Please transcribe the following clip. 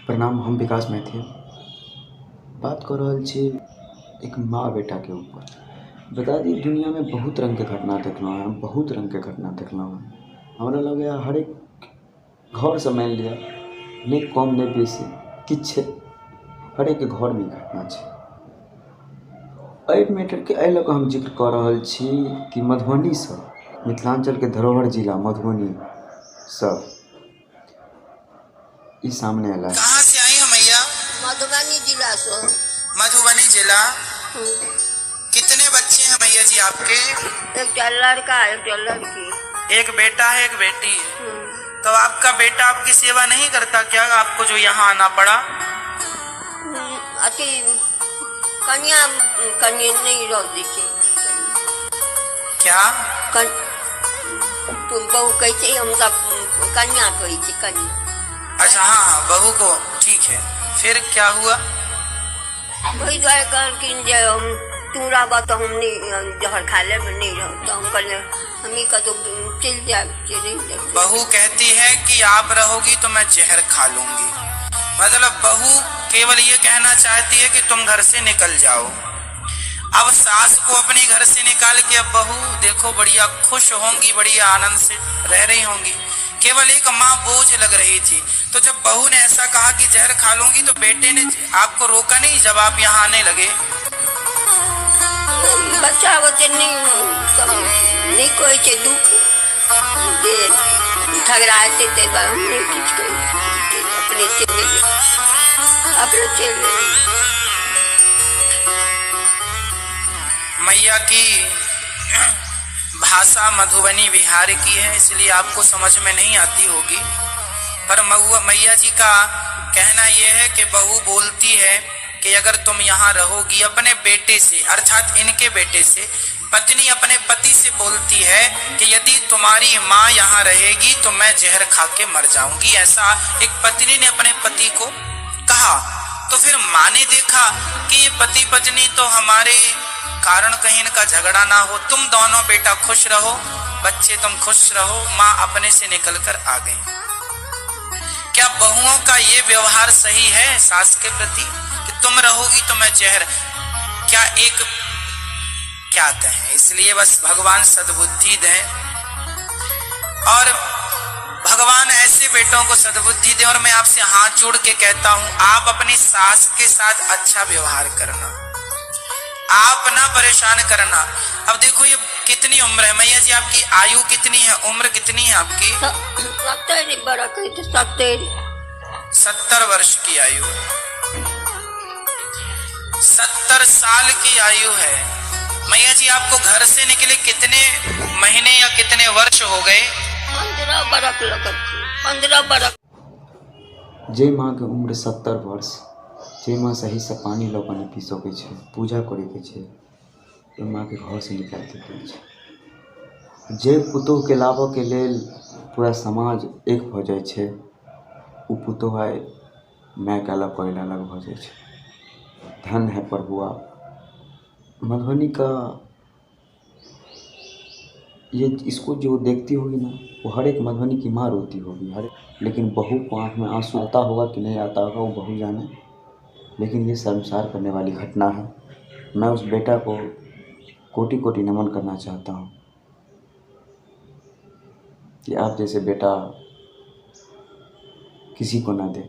प्रणाम, हम विकास मैथिल बात कऽ रहल छी एक माँ बेटाके ऊपर। बता दी, दुनियामे बहुत रङ्गके घटना देखलहुँ हेँ, बहुत रङ्गके घटना देखलहुँ हेँ। हमरा लगैए हरेक घरसँ मानि लिअ, नहि कम नहि बेसी किछु हरेक घरमे ई घटना छै। एहि मैटरके एहि लऽ कऽ हम जिक्र कऽ रहल छी कि मधुबनीसँ, मिथिलाञ्चलके धरोहर जिला मधुबनीसँ ई सामने आयल। कहाँ से आई हो मैया? मधुबनी जिला से। मधुबनी जिला। कितने बच्चे हैं मैया जी आपके? एक लड़का, एक लड़की। एक बेटा है, एक बेटी है। तो आपका बेटा आपकी सेवा नहीं करता क्या, आपको जो यहाँ आना पड़ा? अथी कन्या कन्या नहीं रह दी थी। क्या? तुम बहू कहै, हम सब कन्या कहै छी, कन्या। अच्छा, हाँ हाँ, बहू को ठीक है। फिर क्या हुआ? वही दुआरे कहलखिन जे हम तू रहबह तऽ हम नहि जहर खा लेब, नहीं रहब। तऽ हम कहलियै हम कतहु चलि जायब, चलि जायब। बहू कहती है कि आप रहोगी तो मैं जहर खा लूंगी। मतलब बहू केवल ये कहना चाहती है कि तुम घर से निकल जाओ। अब सास को अपने घर से निकाल के अब बहू देखो बढ़िया खुश होंगी, बढ़िया आनंद से रह रही होंगी। केवल एक माँ बोझ लग रही थी। तो जब बहू ने ऐसा कहा कि जहर खा लूंगी, तो बेटे ने आपको रोका नहीं जब आप यहाँ आने लगे? बच्चा बच्चे नहीं सब नहि कहै छै, दुख जे झगड़ा हेतै ताहि दुआरे हम नहि किछु कहै छियै। अपने चलि एलियै, अपने चलि एलियै। मैया की भाषा मधुबनी बिहार की है, इसलिए आपको समझ में नहीं आती होगी, पर मैया जी का कहना यह है कि बहू बोलती है कि अगर तुम यहाँ रहोगी, अपने बेटे से, अर्थात इनके बेटे से, पत्नी अपने पति से बोलती है कि यदि तुम्हारी माँ यहाँ रहेगी तो मैं जहर खा के मर जाऊंगी। ऐसा एक पत्नी ने अपने पति को कहा। तो फिर माँ ने देखा कि ये पति पत्नी तो हमारे कारण कहीं इनका झगड़ा ना हो, तुम दोनों बेटा खुश रहो, बच्चे तुम खुश रहो। माँ अपने से निकल कर आ गई। क्या बहुओं का ये व्यवहार सही है सास के प्रति कि तुम रहोगी तो मैं जहर? क्या एक क्या कहें। इसलिए बस भगवान सद्बुद्धि दें और भगवान ऐसे बेटों को सद्बुद्धि दे। और मैं आपसे हाथ जोड़ के कहता हूं, आप अपनी सास के साथ अच्छा व्यवहार करना, आप ना परेशान करना। अब देखो, ये कितनी उम्र है मैया जी आपकी? आयु कितनी है, उम्र कितनी है आपकी? 70 बरख है, 70। 70 वर्ष की आयु, 70 साल की आयु है। मैया जी, आपको घर से निकले कितने महीने या कितने वर्ष हो गए? 15 बरख लगत छै, 15 बरख। जे माँके उम्र 70 वर्ष, जे माँ सहीसँ पानि लऽ कऽ नहि पी सकै छै, पूजा करैके छै, ओहि माँके घरसँ निकालि देल गेल छै। जे पुतोहुके लाबऽके लेल पूरा समाज एक भऽ जाइ छै, ओ पुतोहु आइ मायके अलग करै लए अलग भऽ जाइ छै। धन्य है प्रभु आप। मधुबनी का ये, इसको जो देखती होगी ना, वो हर एक मधुबनी की माँ रोती होगी हर। लेकिन बहू को आँख में आंसू आता होगा कि नहीं आता होगा, वो बहू जाने। लेकिन ये शर्मसार करने वाली घटना है। मैं उस बेटा को कोटि कोटि नमन करना चाहता हूँ कि आप जैसे बेटा किसी को ना दे।